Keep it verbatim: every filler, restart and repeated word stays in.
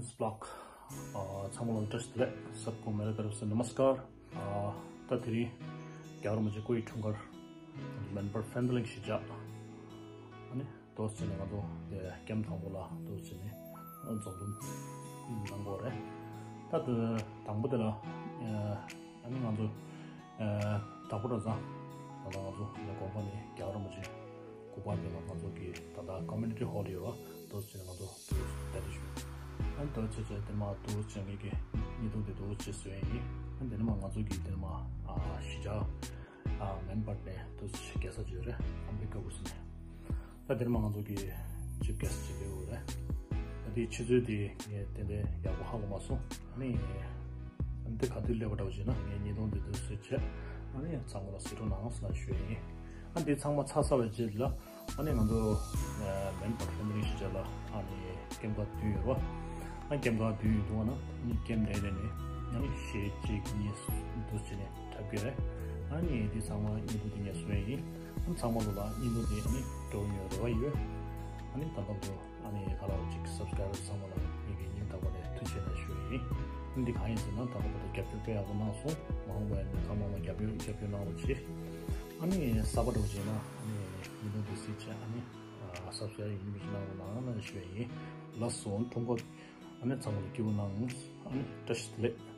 Vlog ཚང་མ་ལ་བཀྲ་ཤིས་བདེ་ལེགས། सबको मेरे तरफ से नमस्कार। ད་དེ་རིང་རྒྱལ་བ་རིན་པོ་ཆེ་སྐུ་ཡི་འཁྲུངས་སྐར་མེན་པར་ཕན་ཚུན་གླིང་གཞིས་ཆགས་ཨ་ནི་ཏོག་ཙམ་ནས་ང་ཚོ་ཀེམ་དང་པོ་ལ་ཏོག་ཙམ་ནས་འཛོམས་འཛོམས་གནང་དགོས་རེད། ད་དེ་དང་པོ་དེ་ལ་ཨ་ནི་ང་ཚོ་དྭགས་པོ་གྲྭ་ཚང་ད་ལྟ་ང་ཚོ་དགོན་པ་ནས་རྒྱལ་བ་རིན་པོ་ཆེ་སྐུ་པར་དེ་ལ་ང་ཚོ་གི་ད་ལྟ་community hall ཡོད་པ་ཏོག་ཙམ་ནས་ང་ཚོ་ཏོག་ཙམ་བསྡད་དེ་ཞུ། ཨ་ནི་ཏོག་ཙམ་ཙམ་དེ་མ་ཏོག་ཙམ་ངེད་ཀྱི་བརྙན་ཐུང་དེ་ཏོག་ཙམ་བཟོས་ཡིན། ཨ་ནི་དེ་ནས་མ་ང་ཚོ་གི་དེ་ནས་མ་གཞིས་ཆགས་ཨ་མེན་པར་ནས་ཏོག་ཙམ་རྒྱལ་ས་བརྗོད་རེད། ཨམ་རི་ཀ་གུར་སི་ནས། ད་དེར་མ་ང་ཚོ་གི་chief guest ཅིག་ཡོད་རེད། ད་དེའི་ཆུ་ཚོད་དེ་ངས་ཏན་ཏན་ཡག་པོ་ཧ་གོ་མ་སོང་། ཨ་ནི་ཨ་ནི་དེ་ག་དུས་སླེབས་པ་འདྲ་བོ་བྱས་ན་ངས་བརྙན་ཐུང་དེ་ཚོ་བཟོས་བྱས་ཨ་ནི་ཚང་མ་ལ་གཟིགས་རོགས་གནང་ཟེར་ཞུ་ཡ་ཡིན། ཨ་ནི་དེ་ཚང་མ་ཚར་ཚར་བའི་རྗེས་ལ་ཨ་ནི་ང་ཚོ་མེན་པར་ཕན་ཚུན་གླིང་གཞིས་ཆགས་ལ་ཨ་ནི་ཀེམ་ཁག་བདུན་ཡོད་རེད་པ། ཨ་ཀེམ་ཁག་བདུན་ཡོད་འདུག་པ་ན་ཨ་ནི་ཀེམ་རེ་རེ་ནས་ཨ་ནི་གཞས་གཅིག་གཉིས་འདུག་བྱས་ནས་འཁྲབ་ཀྱི་རེད། ཨ་ནི་དེ་ཚང་མ་བརྙན་ཐུང་དེ་ངས་བཟོས་ཡིན། ཨ་ཚང་མ་ལོ་ལ་བརྙན་ཐུང་དེ་ཨ་ནི་སྤྲོ་ཡོང་རེ་བ་ཡོད། ཨ་ནི་ད་ལྟ་བར་དུ་ཨ་ནི་ད་ལྟ་བར་གཅིག་subscriber་ཚང་མ་ལ་ངེད་ཀྱི་སྙིང་ཐག་པ་ནས་ཐུགས་རྗེ་ཆེ་ཞུ་ཡ་ཡིན། ཨ་ནི་འདི་གང་ཡིན་ཟེར་ན་ད་ལྟ་བར་དུ་རྒྱབ་སྐྱོར་དཔེ་ཡག་པོ་གནང་སོང་། མ་འོངས་པ་ཡིན་ན་ཚང་མ་ལ་རྒྱབ་སྐྱོར་རྒྱབ་སྐྱོར་གནང་རོགས་གྱིས། ཨ་ནི་གསར་པ་འདྲ་བོ་བྱས་ན་ཨ་ནི་བརྙན་ཐུང་འདི་གཟིགས་བྱས་ཨ་ནི་subscribe ཡིན་མིན་གནང་རོགས་གནང་ཞུ་ཡ་ཡིན། ལགས་སོ། འཁྲུངས་སྐར་ཨ་ནི་ཚང་མ་ལ་སྐྱིད་པོ་གནང་། ཨ་ནི་བཀྲ་ཤིས་བདེ་ལེགས།